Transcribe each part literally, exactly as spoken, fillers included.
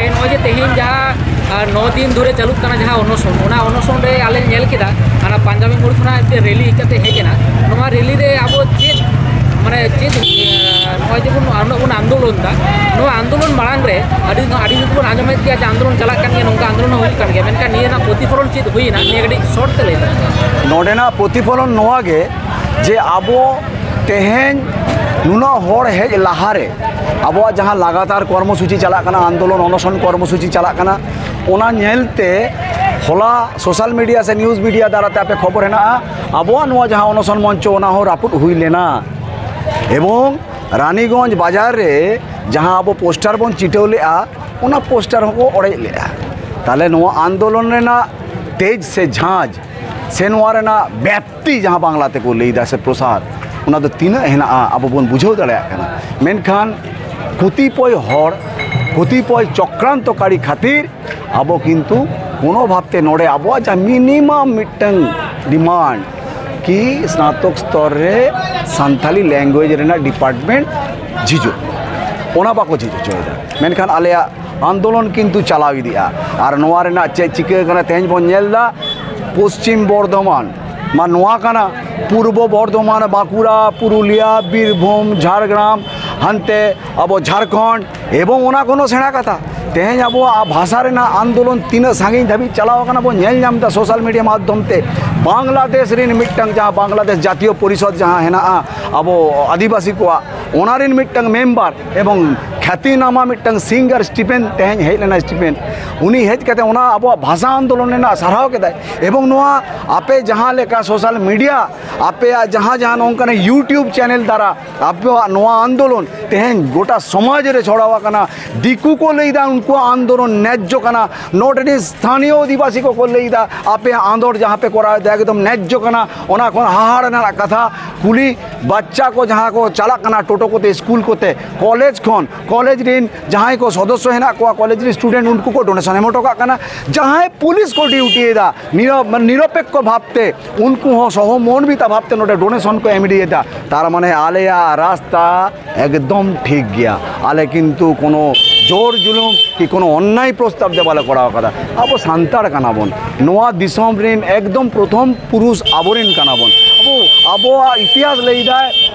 ᱮ, ᱱᱚᱜᱼᱚᱭ ᱡᱮ ᱛᱮᱦᱮᱧ ᱡᱟᱦᱟᱸ, ᱟᱨ, ᱱᱚ ᱫᱤᱱ ᱫᱷᱚᱨᱮ ᱪᱟᱹᱞᱩᱜ ᱠᱟᱱᱟ ᱡᱟᱦᱟᱸ ᱚᱱᱚᱥᱚᱱ, ᱚᱱᱟ ᱚᱱᱚᱥᱚᱱ ᱨᱮ ᱟᱞᱮ ᱧᱮᱞ ᱠᱮᱫᱟ, ᱦᱟᱱᱟ ᱯᱟᱧᱡᱟᱵᱤ ᱢᱳᱲ ᱠᱷᱚᱱᱟᱜ ᱢᱤᱫᱴᱮᱱ ᱨᱮᱞᱤ ᱦᱮᱡ ᱠᱟᱛᱮ ᱦᱮᱡ ᱮᱱᱟ᱾ ᱱᱚᱣᱟ ᱨᱮᱞᱤ ᱨᱮ ᱟᱵᱚ ᱪᱮᱫ, ᱢᱟᱱᱮ, ᱪᱮᱫ, ᱮ, ᱱᱚᱜᱼᱚᱭ ᱡᱮᱵᱚᱱ ᱩᱱᱟᱹᱜ ᱵᱚᱱ ᱟᱱᱫᱳᱞᱚᱱ ᱮᱫᱟ, ᱱᱚᱣᱟ ᱟᱱᱫᱳᱞᱚᱱ ᱢᱟᱲᱟᱝ ᱨᱮ ᱟᱹᱰᱤ, ᱟᱹᱰᱤ ᱫᱤᱱ ᱵᱚᱱ ᱟᱸᱡᱚᱢᱮᱫ ᱜᱮᱭᱟ ᱡᱮ ᱟᱱᱫᱳᱞᱚᱱ ᱪᱟᱞᱟᱜ ᱠᱟᱱ ᱜᱮᱭᱟ, ᱱᱚᱝᱠᱟ ᱟᱱᱫᱳᱞᱚᱱ ᱦᱚᱸ ᱦᱩᱭᱩᱜ ᱠᱟᱱ ᱜᱮᱭᱟ, ᱢᱮᱱᱠᱷᱟᱱ ᱱᱤᱭᱟᱹ ᱨᱮᱱᱟᱜ ᱯᱨᱚᱛᱤᱯᱷᱚᱞᱚᱱ ᱪᱮᱫ ᱦᱩᱭᱮᱱᱟ, ᱱᱤᱭᱟᱹ ᱠᱟᱹᱴᱤᱡ ᱥᱚᱨᱴ ᱛᱮ ᱞᱟᱹᱭ ᱛᱟᱵᱚᱱ ᱢᱮ᱾ ᱱᱚᱰᱮᱱᱟᱜ ᱯᱨᱚᱛᱤᱯᱷᱚᱞᱚᱱ ᱱᱚᱣᱟ ᱜᱮ ᱡᱮ ᱟᱵᱚ ᱛᱮᱦᱮᱧ ᱱᱩᱱᱟᱹᱜ ᱦᱚᱲ ᱦᱮᱡ ᱞᱟᱦᱟᱨᱮ ᱟᱵᱚᱣᱟᱜ ᱡᱟᱦᱟᱸ ᱞᱟᱜᱟᱛᱟᱨ ᱠᱚᱨᱢᱚᱥᱩᱪᱤ ᱪᱟᱞᱟᱜ ᱠᱟᱱᱟ, ᱟᱱᱫᱳᱞᱚᱱ ᱚᱱᱚᱥᱚᱱ ᱠᱚᱨᱢᱚᱥᱩᱪᱤ ᱪᱟᱞᱟᱜ ᱠᱟᱱᱟ, ᱚᱱᱟ ᱧᱮᱞᱛᱮ ᱦᱚᱞᱟ ᱥᱳᱥᱟᱞ ᱢᱤᱰᱤᱭᱟ ᱥᱮ ᱱᱤᱭᱩᱡᱽ ᱢᱤᱰᱤᱭᱟ ᱫᱟᱨᱟᱛᱮ ᱟᱯᱮ ᱠᱷᱚᱵᱚᱨ ᱦᱮᱱᱟᱜᱼᱟ, ᱟᱵᱚᱣᱟᱜ ᱱᱚᱣᱟ ᱡᱟᱦᱟᱸ ᱚᱱᱚᱥᱚᱱ ᱢᱚᱧᱪᱚ, ᱚᱱᱟ ᱦᱚᱸ ᱨᱟᱹᱯᱩᱫ ᱦᱩᱭ ᱞᱮᱱᱟ᱾ ᱮᱵᱚᱝ ᱨᱟᱱᱤᱜᱚᱸᱡᱽ ᱵᱟᱡᱟᱨ ᱨᱮ ᱡᱟᱦᱟᱸ ᱟᱵᱚ ᱯᱳᱥᱴᱟᱨ ᱵᱚᱱ ᱪᱤᱴᱟᱹᱣ ᱞᱮᱜᱼᱟ, ᱚᱱᱟ ᱯᱳᱥᱴᱟᱨ ᱦᱚᱸᱠᱚ ᱚᱲᱮᱡ ᱞᱮᱜᱼᱟ᱾ ᱛᱟᱦᱞᱮ ᱱᱚᱣᱟ ᱟᱱᱫᱳᱞᱚᱱ ᱨᱮᱱᱟᱜ ᱛᱮᱡᱽ ᱥᱮ ᱡᱷᱟᱸᱡᱽ ᱥᱮ ᱱᱚᱣᱟ ᱨᱮᱱᱟᱜ ᱵᱮᱯᱛᱤ ᱡᱟᱦᱟᱸ ᱵᱟᱝᱞᱟ ᱛᱮᱠᱚ ᱞᱟᱹᱭᱫᱟ ᱥᱮ ᱯᱨᱚᱥᱟᱨ, ᱚᱱᱟ ᱫᱚ ᱛᱤᱱᱟᱹᱜ ᱦᱮᱱᱟᱜᱼᱟ ᱟᱵᱚ ᱵᱚᱱ ᱵᱩᱡᱷᱟᱹᱣ ᱫᱟᱲᱮᱭᱟᱜ ᱠᱟᱱᱟ᱾ ᱢᱮᱱᱠᱷᱟᱱ ᱠᱚᱛᱤᱯᱚᱭ ᱦᱚᱲ, ᱠᱚᱛᱤᱯᱚᱭ ᱪᱚᱠᱨᱟᱱᱛᱚᱠᱟᱨᱤ ᱠᱷᱟᱹᱛᱤᱨ ᱟᱵᱚ ᱠᱤᱱᱛᱩ ᱠᱳᱱᱳ ᱵᱷᱟᱵᱽᱛᱮ ᱱᱚᱰᱮ ᱟᱵᱚᱣᱟᱜ ᱡᱟᱦᱟᱸ ᱢᱤᱱᱤᱢᱟᱢ ᱢᱤᱫᱴᱟᱝ ᱰᱤᱢᱟᱱᱰ ᱠᱤ ᱥᱱᱟᱛᱚᱠ ᱥᱛᱚᱨ ᱨᱮ ᱥᱟᱱᱛᱟᱞᱤ ᱞᱮᱝᱜᱩᱭᱮᱡᱽ ᱨᱮᱱᱟᱜ ᱰᱤᱯᱟᱨᱴᱢᱮᱱᱴ ᱡᱷᱤᱡᱚᱜ, ᱚᱱᱟ ᱵᱟᱠᱚ ᱡᱷᱤᱡ ᱦᱚᱪᱚᱭᱮᱫᱟ᱾ ᱢᱮᱱᱠᱷᱟᱱ ᱟᱞᱮᱭᱟᱜ ᱟᱱᱫᱳᱞᱚᱱ ᱠᱤᱱᱛᱩ ᱪᱟᱞᱟᱣ ᱤᱫᱤᱜᱼᱟ᱾ ᱟᱨ ᱱᱚᱣᱟ ᱨᱮᱱᱟᱜ ᱪᱮᱫ ᱪᱤᱠᱟᱹ ᱠᱟᱱᱟ, ᱛᱮᱦᱮᱧ ᱵᱚᱱ ᱧᱮᱞ ᱮᱫᱟ, ᱯᱚᱥᱪᱤᱢ ᱵᱚᱨᱫᱷᱚᱢᱟᱱ ᱢᱟ ᱱᱚᱣᱟ ᱠᱟᱱᱟ, ᱯᱩᱨᱵᱚ ᱵᱚᱨᱫᱷᱚᱢᱟᱱ, ᱵᱟᱸᱠᱩᱲᱟ, ᱯᱩᱨᱩᱞᱤᱭᱟ, ᱵᱤᱨᱵᱷᱩᱢ, ᱡᱷᱟᱲᱜᱨᱟᱢ, ᱦᱟᱱᱛᱮ ᱟᱵᱚ ᱡᱷᱟᱲᱠᱷᱚᱸᱰ, ᱮᱵᱚᱝ ᱚᱱᱟ ᱠᱳᱱᱳ ᱥᱮᱬᱟ ᱠᱟᱛᱷᱟ, ᱛᱮᱦᱮᱧ ᱟᱵᱚᱣᱟᱜ ᱵᱷᱟᱥᱟ ᱨᱮᱱᱟᱜ ᱟᱱᱫᱳᱞᱚᱱ ᱛᱤᱱᱟᱹᱜ ᱥᱟᱺᱜᱤᱧ ᱫᱷᱟᱹᱵᱤᱡ ᱪᱟᱞᱟᱣ ᱟᱠᱟᱱᱟ ᱵᱚᱱ ᱧᱮᱞ ᱧᱟᱢ ᱮᱫᱟ ᱥᱳᱥᱟᱞ ᱢᱤᱰᱤᱭᱟ ᱢᱟᱫᱽᱫᱷᱚᱢ ᱛᱮ᱾ ᱵᱟᱝᱞᱟᱫᱮᱥ ᱨᱤᱱ ᱢᱤᱫᱴᱟᱝ, ᱡᱟᱦᱟᱸ ᱵᱟᱝᱞᱟᱫᱮᱥ ᱡᱟᱛᱤᱭᱚ ᱯᱚᱨᱤᱥᱚᱫᱽ ᱡᱟᱦᱟᱸ ᱦᱮᱱᱟᱜᱼᱟ ᱟᱵᱚ ᱟᱹᱫᱤᱵᱟᱹᱥᱤ ᱠᱚᱣᱟᱜ, ᱚᱱᱟ ᱨᱤᱱ ᱢᱤᱫᱴᱟᱝ ᱢᱮᱢᱵᱟᱨ ᱮᱵᱚᱝ ᱠᱷᱟᱛᱤᱱᱟᱢᱟ ᱢᱤᱫᱴᱟᱝ ᱥᱤᱝᱜᱟᱨ ᱥᱴᱤᱯᱷᱮᱱ ᱛᱮᱦᱮᱧ ᱦᱮᱡ ᱞᱮᱱᱟ, ᱥᱴᱤᱯᱷᱮᱱ, ᱩᱱᱤ ᱦᱮᱡ ᱠᱟᱛᱮ ᱚᱱᱟ ᱟᱵᱚᱣᱟᱜ ᱵᱷᱟᱥᱟ ᱟᱱᱫᱳᱞᱚᱱ ᱨᱮᱱᱟᱜ ᱥᱟᱨᱦᱟᱣ ᱠᱮᱫᱟᱭ᱾ ᱮᱵᱚᱝ ᱱᱚᱣᱟ ᱟᱯᱮ ᱡᱟᱦᱟᱸ ᱞᱮᱠᱟ ᱥᱳᱥᱟᱞ ᱢᱤᱰᱤᱭᱟ, ᱟᱯᱮᱭᱟᱜ ᱡᱟᱦᱟᱸ ᱡᱟᱦᱟᱸ ᱱᱚᱝᱠᱟᱱᱟᱜ YouTube ᱪᱮᱱᱮᱞ ᱫᱟᱨᱟ ᱟᱯᱮᱭᱟᱜ ᱱᱚᱣᱟ ᱟᱱᱫᱳᱞᱚᱱ ᱛᱮᱦᱮᱧ ᱜᱚᱴᱟ ᱥᱚᱢᱟᱡᱽ ᱨᱮ ᱪᱷᱚᱲᱟᱣ ᱟᱠᱟᱱᱟ᱾ ᱫᱤᱠᱩ ᱠᱚ ᱞᱟᱹᱭᱫᱟ ᱩᱱᱠᱩᱣᱟᱜ ᱟᱱᱫᱳᱞᱚᱱ ᱱᱮᱡᱽᱡᱚ ᱠᱟᱱᱟ, ᱱᱚᱰᱮ ᱨᱮᱱ ᱥᱛᱷᱟᱱᱤᱭᱚ ᱚᱫᱷᱤᱵᱟᱥᱤ ᱠᱚᱠᱚ ᱞᱟᱹᱭᱫᱟ ᱟᱯᱮᱭᱟᱜ ᱟᱸᱫᱳᱲ ᱡᱟᱦᱟᱸ ᱯᱮ ᱠᱚᱨᱟᱣ ᱮᱫᱟ ᱮᱠᱫᱚᱢ ᱱᱮᱡᱽᱡᱚ ᱠᱟᱱᱟ᱾ ᱚᱱᱟ ᱠᱷᱚᱱ ᱦᱟᱦᱟᱲ ᱨᱮᱱᱟᱜ ᱠᱟᱛᱷᱟ, ᱠᱩᱞᱤ ᱵᱟᱪᱪᱟ ᱠᱚ ᱡᱟᱦᱟᱸ ᱠᱚ ᱪᱟᱞᱟᱜ ᱠᱟᱱᱟ ᱴᱳᱴᱳ ᱠᱚᱛᱮ ᱥᱠᱩᱞ ᱠᱚᱛᱮ, ᱠᱚᱞᱮᱡᱽ ᱠᱷᱚᱱ ᱠᱚᱞᱮᱡᱽ ᱨᱤᱱ ᱡᱟᱦᱟᱸᱭ ᱠᱚ ᱥᱚᱫᱚᱥᱥᱚ ᱦᱮᱱᱟᱜ ᱠᱚᱣᱟ, ᱠᱚᱞᱮᱡᱽ ᱨᱤᱱ ᱥᱴᱩᱰᱮᱱᱴ, ᱩᱱᱠᱩ ᱠᱚ ᱰᱳᱱᱮᱥᱚᱱ ᱮᱢ ᱦᱚᱴᱚ ᱠᱟᱜ ᱠᱟᱱᱟ᱾ ᱡᱟᱦᱟᱸᱭ ᱯᱩᱞᱤᱥ ᱠᱚ ᱰᱤᱭᱩᱴᱤᱭᱮᱫᱟ ᱱᱤᱨᱚ-, ᱱᱤᱨᱚᱯᱮᱠᱠᱷᱚ ᱵᱷᱟᱵᱽᱛᱮ, ᱩᱱᱠᱩ ᱦᱚᱸ ᱥᱚᱦᱚᱢᱚᱨᱢᱤᱛᱟ ᱵᱷᱟᱵᱽᱛᱮ ᱱᱚᱰᱮ ᱰᱳᱱᱮᱥᱚᱱ ᱠᱚ ᱮᱢ ᱤᱫᱤᱭᱮᱫᱟ᱾ ᱛᱟᱨ ᱢᱟᱱᱮ ᱟᱞᱮᱭᱟᱜ ᱨᱟᱥᱛᱟ ᱮᱠᱫᱚᱢ ᱴᱷᱤᱠ ᱜᱮᱭᱟ᱾ ᱟᱞᱮ ᱠᱤᱱᱛᱩ ᱠᱳᱱᱳ ᱡᱳᱨ ᱡᱩᱞᱩᱢ ᱠᱤ ᱠᱳᱱᱳ ᱚᱱᱱᱟᱭ ᱯᱨᱚᱥᱛᱟᱵ ᱫᱚ ᱵᱟᱞᱮ ᱠᱚᱨᱟᱣ ᱠᱟᱫᱟ᱾ ᱟᱵᱚ ᱥᱟᱱᱛᱟᱲ ᱠᱟᱱᱟ ᱵᱚᱱ, ᱱᱚᱣᱟ ᱫᱤᱥᱚᱢ ᱨᱮᱱ ᱮᱠᱫᱚᱢ ᱯᱨᱚᱛᱷᱚᱢ ᱯᱩᱨᱩᱥ ᱟᱵᱚᱨᱮᱱ ᱠᱟᱱᱟ ᱵᱚᱱ᱾ ᱟᱵᱚ, ᱟᱵᱚᱣᱟᱜ ᱤᱛᱤᱦᱟᱥ ᱞᱟᱹᱭ ᱫᱟᱭ,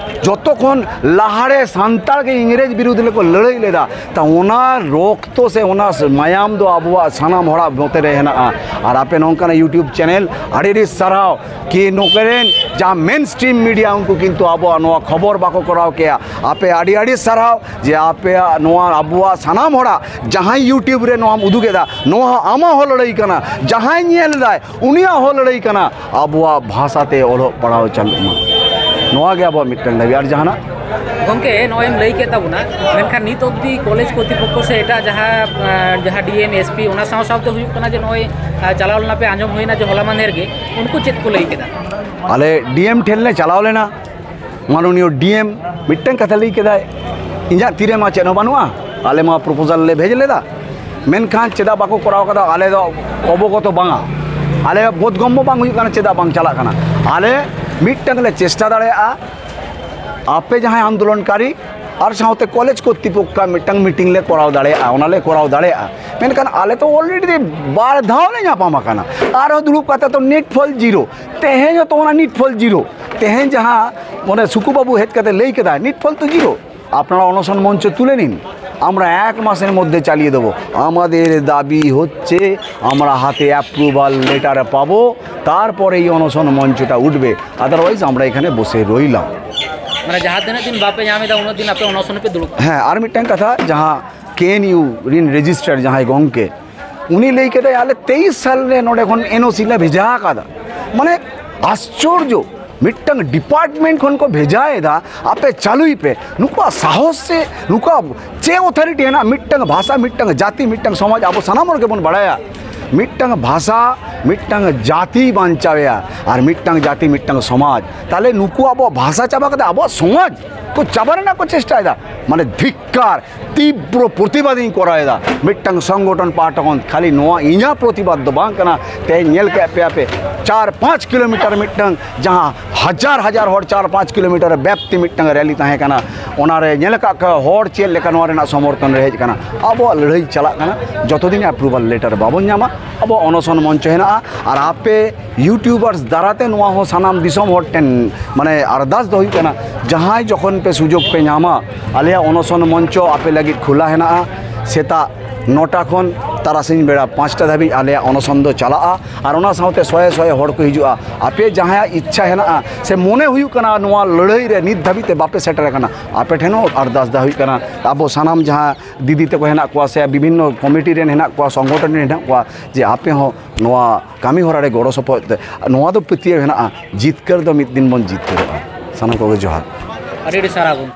ᱡᱚᱛᱚ ᱠᱷᱚᱱ ᱞᱟᱦᱟᱨᱮ ᱥᱟᱱᱛᱟᱲ ᱜᱮ ᱤᱝᱨᱮᱡᱽ ᱵᱤᱨᱩᱫᱷ ᱨᱮᱠᱚ ᱞᱟᱹᱲᱦᱟᱹᱭ ᱞᱮᱫᱟ᱾ ᱛᱟ ᱚᱱᱟ ᱨᱚᱠᱛᱚ ᱥᱮ ᱚᱱᱟ ᱢᱟᱭᱟᱢ ᱫᱚ ᱟᱵᱚᱣᱟᱜ ᱥᱟᱱᱟᱢ ᱦᱚᱲᱟᱜ ᱢᱚᱛᱮ ᱨᱮ ᱦᱮᱱᱟᱜᱼᱟ᱾ ᱟᱨ ᱟᱯᱮ ᱱᱚᱝᱠᱟᱱᱟᱜ YouTube ᱪᱮᱱᱮᱞ ᱟᱹᱰᱤ ᱟᱹᱰᱤ ᱥᱟᱨᱦᱟᱣ ᱠᱤ ᱱᱚᱝᱠᱟᱱ ᱡᱟᱦᱟᱸ ᱢᱮᱱ ᱥᱴᱨᱤᱢ ᱢᱤᱰᱤᱭᱟ, ᱩᱱᱠᱩ ᱠᱤᱱᱛᱩ ᱟᱵᱚᱣᱟᱜ ᱱᱚᱣᱟ ᱠᱷᱚᱵᱚᱨ ᱵᱟᱠᱚ ᱠᱚᱨᱟᱣ ᱠᱮᱭᱟ᱾ ᱟᱯᱮ ᱟᱹᱰᱤ ᱟᱹᱰᱤ ᱥᱟᱨᱦᱟᱣ ᱡᱮ ᱟᱯᱮᱭᱟᱜ ᱱᱚᱣᱟ ᱟᱵᱚᱣᱟᱜ ᱥᱟᱱᱟᱢ ᱦᱚᱲᱟᱜ ᱡᱟᱦᱟᱸᱭ YouTube ᱨᱮ ᱱᱚᱣᱟᱢ ᱩᱫᱩᱜ ᱮᱫᱟ, ᱱᱚᱣᱟ ᱦᱚᱸ ᱟᱢᱟᱜ ᱦᱚᱸ ᱞᱟᱹᱲᱦᱟᱹᱭ ᱠᱟᱱᱟ, ᱡᱟᱦᱟᱸᱭ ᱧᱮᱞ ᱮᱫᱟᱭ ᱩᱱᱤᱭᱟᱜ ᱦᱚᱸ ᱞᱟᱹᱲᱦᱟᱹᱭ ᱠᱟᱱᱟ, ᱟᱵᱚᱣᱟᱜ ᱵᱷᱟᱥᱟ ᱛᱮ ᱚᱞᱚᱜ ᱯᱟᱲᱦᱟᱣ ᱪᱟᱹᱞᱩᱜ ᱢᱟ᱾ ᱱᱚᱣᱟ ᱜᱮ ᱟᱵᱚᱣᱟᱜ ᱢᱤᱫᱴᱟᱝ ᱫᱟᱹᱵᱤ᱾ ᱟᱨ ᱡᱟᱦᱟᱱᱟᱜ? ᱜᱚᱢᱠᱮ, ᱱᱚᱜᱼᱚᱭ ᱮᱢ ᱞᱟᱹᱭ ᱠᱮᱫ ᱛᱟᱵᱚᱱᱟ, ᱢᱮᱱᱠᱷᱟᱱ ᱱᱤᱛ ᱚᱵᱫᱤ ᱠᱚᱞᱮᱡᱽ ᱠᱚᱨᱛᱤᱯᱚᱠᱠᱷᱚ ᱥᱮ ᱮᱴᱟᱜ ᱡᱟᱦᱟᱸ, ᱟᱸ, ᱡᱟᱦᱟᱸ ᱰᱤ ᱮᱢ, ᱮᱥ ᱯᱤ, ᱚᱱᱟ ᱥᱟᱶ ᱥᱟᱶᱛᱮ ᱦᱩᱭᱩᱜ ᱠᱟᱱᱟ ᱡᱮ ᱱᱚᱜᱼᱚᱭ, ᱟᱸ, ᱪᱟᱞᱟᱣ ᱞᱮᱱᱟ ᱯᱮ, ᱟᱸᱡᱚᱢ ᱦᱩᱭᱱᱟ ᱡᱮ ᱦᱚᱞᱟ ᱢᱟᱦᱫᱮᱨ ᱜᱮ, ᱩᱱᱠᱩ ᱪᱮᱫ ᱠᱚ ᱞᱟᱹᱭ ᱠᱮᱫᱟ? ᱟᱞᱮ ᱰᱤ ᱮᱢ ᱴᱷᱮᱱ ᱞᱮ ᱪᱟᱞᱟᱣ ᱞᱮᱱᱟ, ᱢᱟᱱᱚᱱᱤᱭᱚ ᱰᱤ ᱮᱢ ᱢᱤᱫᱴᱟᱝ ᱠᱟᱛᱷᱟ ᱞᱟᱹᱭ ᱠᱮᱫᱟᱭ, "ᱤᱧᱟᱹᱜ ᱛᱤᱨᱮ ᱢᱟ ᱪᱮᱫ ᱦᱚᱸ ᱵᱟᱹᱱᱩᱜᱼᱟ, ᱟᱞᱮ ᱢᱟ ᱯᱨᱚᱯᱳᱡᱟᱞ ᱞᱮ ᱵᱷᱮᱡ ᱞᱮᱫᱟ, ᱢᱮᱱᱠᱷᱟᱱ ᱪᱮᱫᱟᱜ ᱵᱟᱠᱚ ᱠᱚᱨᱟᱣ ᱠᱟᱫᱟ, ᱟᱞᱮ ᱫᱚ ᱚᱵᱚᱜᱚᱛᱚ ᱵᱟᱝᱟ, ᱟᱞᱮ ᱵᱳᱫᱷᱜᱚᱢᱢᱚ ᱵᱟᱝ ᱦᱩᱭᱩᱜ ᱠᱟᱱᱟ, ᱪᱮᱫᱟᱜ ᱵᱟᱝ ᱪᱟᱞᱟᱜ ᱠᱟᱱᱟ?" ᱟᱞᱮ ᱢᱤᱫᱴᱟᱝ ᱞᱮ ᱪᱮᱥᱴᱟ ᱫᱟᱲᱮᱭᱟᱜᱼᱟ, ᱟᱯᱮ ᱡᱟᱦᱟᱸᱭ ᱟᱱᱫᱳᱞᱚᱱᱠᱟᱨᱤ ᱟᱨ ᱥᱟᱶᱛᱮ ᱠᱚᱞᱮᱡᱽ ᱠᱚᱨᱛᱤᱯᱚᱠᱠᱷᱚ ᱢᱤᱫᱴᱟᱝ ᱢᱤᱴᱤᱝ ᱞᱮ ᱠᱚᱨᱟᱣ ᱫᱟᱲᱮᱭᱟᱜᱼᱟ, ᱚᱱᱟ ᱞᱮ ᱠᱚᱨᱟᱣ ᱫᱟᱲᱮᱭᱟᱜᱼᱟ᱾ ᱢᱮᱱᱠᱷᱟᱱ ᱟᱞᱮ ᱛᱚ ᱚᱞᱨᱮᱰᱤ ᱵᱟᱨ ᱫᱷᱟᱣ ᱞᱮ ᱧᱟᱯᱟᱢ ᱟᱠᱟᱱᱟ, ᱟᱨᱦᱚᱸ ᱫᱩᱲᱩᱵ ᱠᱟᱛᱮ ᱛᱚ ᱱᱤᱴ ᱯᱷᱚᱞ ᱡᱤᱨᱳ, ᱛᱮᱦᱮᱧ ᱦᱚᱸ ᱛᱚ ᱚᱱᱟ ᱱᱤᱴ ᱯᱷᱚᱞ ᱡᱤᱨᱳ᱾ ᱛᱮᱦᱮᱧ ᱡᱟᱦᱟᱸ ᱚᱱᱮ ᱥᱩᱠᱩ ᱵᱟᱹᱵᱩ ᱦᱮᱡ ᱠᱟᱛᱮ ᱞᱟᱹᱭ ᱠᱮᱫᱟᱭ, ᱱᱤᱴ ᱯᱷᱚᱞ ᱛᱚ ᱡᱤᱨᱳ, ᱟᱯᱱᱟᱨᱟ ᱚᱱᱚᱥᱚᱱ ᱢᱚᱧᱪᱚ ᱛᱩᱞᱮ ᱱᱤᱱ, ᱟᱢᱨᱟ ᱮᱠ ᱢᱟᱥᱮᱨ ᱢᱚᱫᱽᱫᱷᱮ ᱪᱟᱞᱤᱭᱮ ᱫᱮᱵᱚ, ᱟᱢᱟᱫᱮᱨ ᱫᱟᱵᱤ ᱦᱚᱪᱪᱷᱮ ᱟᱢᱨᱟ ᱦᱟᱛᱮ ᱮᱯᱨᱩᱵᱷᱟᱞ ᱞᱮᱴᱟᱨ ᱯᱟᱵᱚ, ᱛᱟᱨᱯᱚᱨᱮ ᱮᱭ ᱚᱱᱚᱥᱚᱱ ᱢᱚᱧᱪᱚᱴᱟ ᱩঠবে, ᱟᱫᱟᱨᱣᱟᱭᱤᱡ ᱟᱢᱨᱟ ᱮᱠᱷᱟᱱᱮ ᱵᱚᱥᱮ ᱨᱚইᱞᱟᱢ᱾ ᱢᱟᱱᱮ ᱡᱟᱦᱟᱸ ᱛᱤᱱᱟᱹᱜ ᱫᱤᱱ ᱵᱟᱯᱮ ᱧᱟᱢ ᱮᱫᱟ, ᱩᱱᱟᱹᱜ ᱫᱤᱱ ᱟᱯᱮ ᱚᱱᱚᱥᱚᱱ ᱨᱮᱯᱮ ᱫᱩᱲᱩᱵ ᱠᱟᱱᱟ᱾ ᱦᱮᱸ, ᱟᱨ ᱢᱤᱫᱴᱟᱝ ᱠᱟᱛᱷᱟ, ᱡᱟᱦᱟᱸ ᱠᱮ ᱮᱱ ᱭᱩ ᱨᱤᱱ ᱨᱮᱡᱤᱥᱴᱟᱨ ᱡᱟᱦᱟᱸᱭ ᱜᱚᱝᱠᱮ, ᱩᱱᱤ ᱞᱟᱹᱭ ᱠᱮᱫᱟᱭ, "ᱟᱞᱮ ᱛᱮᱭᱤᱥ ᱥᱟᱞ ᱨᱮ ᱱᱚᱰᱮ ᱠᱷᱚᱱ ᱮᱱ ᱳ ᱥᱤ ᱞᱮ ᱵᱷᱮᱡᱟ ᱟᱠᱟᱫᱟ᱾" ᱢᱟᱱᱮ ᱟᱥᱪᱚᱨᱡᱚ, ᱢᱤᱫᱴᱟᱝ ᱰᱤᱯᱟᱨᱴᱢᱮᱱᱴ ᱠᱷᱚᱱ ᱠᱚ ᱵᱷᱮᱡᱟᱭᱮᱫᱟ, "ᱟᱯᱮ ᱪᱟᱹᱞᱩᱭ ᱯᱮ᱾" ᱱᱩᱠᱩᱣᱟᱜ ᱥᱟᱦᱚᱥ ᱥᱮ ᱱᱩᱠᱩᱣᱟᱜ ᱪᱮᱫ ᱚᱛᱷᱚᱨᱤᱴᱤ ᱦᱮᱱᱟᱜᱼᱟ? ᱢᱤᱫᱴᱟᱝ ᱵᱷᱟᱥᱟ, ᱢᱤᱫᱴᱟᱝ ᱡᱟᱹᱛᱤ, ᱢᱤᱫᱴᱟᱝ ᱥᱚᱢᱟᱡᱽ, ᱟᱵᱚ ᱥᱟᱱᱟᱢ ᱦᱚᱲ ᱜᱮᱵᱚᱱ ᱵᱟᱲᱟᱭᱟ, ᱢᱤᱫᱴᱟᱝ ᱵᱷᱟᱥᱟ, ᱢᱤᱫᱴᱟᱝ ᱡᱟᱹᱛᱤ ᱵᱟᱧᱪᱟᱣᱮᱭᱟ, ᱟᱨ ᱢᱤᱫᱴᱟᱝ ᱡᱟᱹᱛᱤ, ᱢᱤᱫᱴᱟᱝ ᱥᱚᱢᱟᱡᱽ᱾ ᱛᱟᱦᱞᱮ ᱱᱩᱠᱩ ᱟᱵᱚᱣᱟᱜ ᱵᱷᱟᱥᱟ ᱪᱟᱵᱟ ᱠᱟᱛᱮ ᱟᱵᱚᱣᱟᱜ ᱥᱚᱢᱟᱡᱽ ᱠᱚ ᱪᱟᱵᱟ ᱨᱮᱱᱟᱜ ᱠᱚ ᱪᱮᱥᱴᱟᱭᱮᱫᱟ᱾ ᱢᱟᱱᱮ ᱫᱷᱤᱠᱠᱟᱨ, ᱛᱤᱵᱨᱚ ᱯᱨᱚᱛᱤᱵᱟᱫᱤᱧ ᱠᱚᱨᱟᱣ ᱮᱫᱟ ᱢᱤᱫᱴᱟᱝ ᱥᱚᱝᱜᱚᱴᱷᱚᱱ ᱯᱟᱦᱴᱟ ᱠᱷᱚᱱ᱾ ᱠᱷᱟᱹᱞᱤ ᱱᱚᱣᱟ ᱤᱧᱟᱹᱜ ᱯᱨᱚᱛᱤᱵᱟᱫ ᱫᱚ ᱵᱟᱝ ᱠᱟᱱᱟ, ᱛᱮᱦᱮᱧ ᱧᱮᱞ ᱠᱮᱫ ᱯᱮᱭᱟ ᱯᱮ ᱪᱟᱨ ᱯᱟᱸᱪ ᱠᱤᱞᱳᱢᱤᱴᱟᱨ ᱢᱤᱫᱴᱟᱝ, ᱡᱟᱦᱟᱸ ᱦᱟᱡᱟᱨ ᱦᱟᱡᱟᱨ ᱦᱚᱲ ᱪᱟᱨ ᱯᱟᱸᱪ ᱠᱤᱞᱳᱢᱤᱴᱟᱨ ᱨᱮ ᱵᱮᱯᱛᱤ ᱢᱤᱫᱴᱟᱝ ᱨᱮᱞᱤ ᱛᱟᱦᱮᱸ ᱠᱟᱱᱟ, ᱚᱱᱟᱨᱮ ᱧᱮᱞ ᱟᱠᱟᱫ ᱠᱚᱣᱟ ᱦᱚᱲ ᱪᱮᱫ ᱞᱮᱠᱟ ᱱᱚᱣᱟ ᱨᱮᱱᱟᱜ ᱥᱚᱢᱚᱨᱛᱷᱚᱱ ᱨᱮ ᱦᱮᱡ ᱟᱠᱟᱱᱟ᱾ ᱟᱵᱚᱣᱟᱜ ᱞᱟᱹᱲᱦᱟᱹᱭ ᱪᱟᱞᱟᱜ ᱠᱟᱱᱟ, ᱡᱚᱛᱚ ᱫᱤᱱ ᱟᱯᱨᱩᱵᱷᱟᱞ ᱞᱮᱴᱟᱨ ᱵᱟᱵᱚᱱ ᱧᱟᱢᱟ᱾ ᱟᱵᱚᱣᱟᱜ ᱚᱱᱚᱥᱚᱱ ᱢᱚᱧᱪᱚ ᱦᱮᱱᱟᱜᱼᱟ, ᱟᱨ ᱟᱯᱮ ᱤᱭᱩᱴᱤᱭᱩᱵᱟᱨᱥ ᱫᱟᱨᱟᱛᱮ ᱱᱚᱣᱟ ᱦᱚᱸ ᱥᱟᱱᱟᱢ ᱫᱤᱥᱚᱢ ᱦᱚᱲ ᱴᱷᱮᱱ ᱢᱟᱱᱮ ᱟᱨᱫᱟᱥ ᱫᱚ ᱦᱩᱭᱩᱜ ᱠᱟᱱᱟ, ᱡᱟᱦᱟᱸᱭ ᱡᱚᱠᱷᱚᱱ ᱯᱮ ᱥᱩᱡᱳᱜᱽ ᱯᱮ ᱧᱟᱢᱟ, ᱟᱞᱮᱭᱟᱜ ᱚᱱᱚᱥᱚᱱ ᱢᱚᱧᱪᱚ ᱟᱯᱮ ᱞᱟᱹᱜᱤᱫ ᱠᱷᱩᱞᱟ ᱦᱮᱱᱟᱜᱼᱟ᱾ ᱥᱮᱛᱟᱜ ᱱᱚᱴᱟ ᱠᱷᱚᱱ ᱛᱟᱨᱟᱥᱤᱧ ᱵᱮᱲᱟ ᱯᱟᱸᱪᱴᱟ ᱫᱷᱟᱹᱵᱤᱡ ᱟᱞᱮᱭᱟᱜ ᱚᱱᱚᱥᱚᱱ ᱫᱚ ᱪᱟᱞᱟᱜᱼᱟ, ᱟᱨ ᱚᱱᱟ ᱥᱟᱶᱛᱮ ᱥᱚᱭᱮ ᱥᱚᱭᱮ ᱦᱚᱲ ᱠᱚ ᱦᱤᱡᱩᱜᱼᱟ᱾ ᱟᱯᱮ ᱡᱟᱦᱟᱸᱭᱟᱜ ᱤᱪᱪᱷᱟ ᱦᱮᱱᱟᱜᱼᱟ ᱥᱮ ᱢᱚᱱᱮ ᱦᱩᱭᱩᱜ ᱠᱟᱱᱟ ᱱᱚᱣᱟ ᱞᱟᱹᱲᱦᱟᱹᱭ ᱨᱮ ᱱᱤᱛ ᱫᱷᱟᱹᱵᱤᱡ ᱛᱮ ᱵᱟᱯᱮ ᱥᱮᱴᱮᱨ ᱟᱠᱟᱱᱟ, ᱟᱯᱮ ᱴᱷᱮᱱ ᱦᱚᱸ ᱟᱨᱫᱟᱥ ᱫᱚ ᱦᱩᱭᱩᱜ ᱠᱟᱱᱟ, ᱟᱵᱚ ᱥᱟᱱᱟᱢ ᱡᱟᱦᱟᱸ ᱫᱤᱫᱤ ᱛᱟᱠᱚ ᱦᱮᱱᱟᱜ ᱠᱚᱣᱟ ᱥᱮ ᱵᱤᱵᱷᱤᱱᱱᱚ ᱠᱚᱢᱤᱴᱤ ᱨᱮᱱ ᱦᱮᱱᱟᱜ ᱠᱚᱣᱟ, ᱥᱚᱝᱜᱚᱴᱷᱚᱱ ᱨᱮᱱ ᱦᱮᱱᱟᱜ ᱠᱚᱣᱟ, ᱡᱮ ᱟᱯᱮ ᱦᱚᱸ ᱱᱚᱣᱟ ᱠᱟᱹᱢᱤ ᱦᱚᱨᱟ ᱨᱮ ᱜᱚᱲᱚ ᱥᱚᱯᱚᱦᱚᱫ ᱛᱮ᱾ ᱱᱚᱣᱟ ᱫᱚ ᱯᱟᱹᱛᱭᱟᱹᱣ ᱦᱮᱱᱟᱜᱼᱟ, ᱡᱤᱛᱠᱟᱹᱨ ᱫᱚ ᱢᱤᱫ ᱫᱤᱱ ᱵᱚᱱ ᱡᱤᱛᱠᱟᱹᱨᱚᱜᱼᱟ᱾ ᱥᱟᱱᱟᱢ ᱠᱚᱜᱮ ᱡᱚᱦᱟᱨ᱾ ᱟᱹᱰᱤ ᱟᱹᱰᱤ ᱥᱟᱨᱦᱟᱣ ᱜᱚᱢᱠᱮ᱾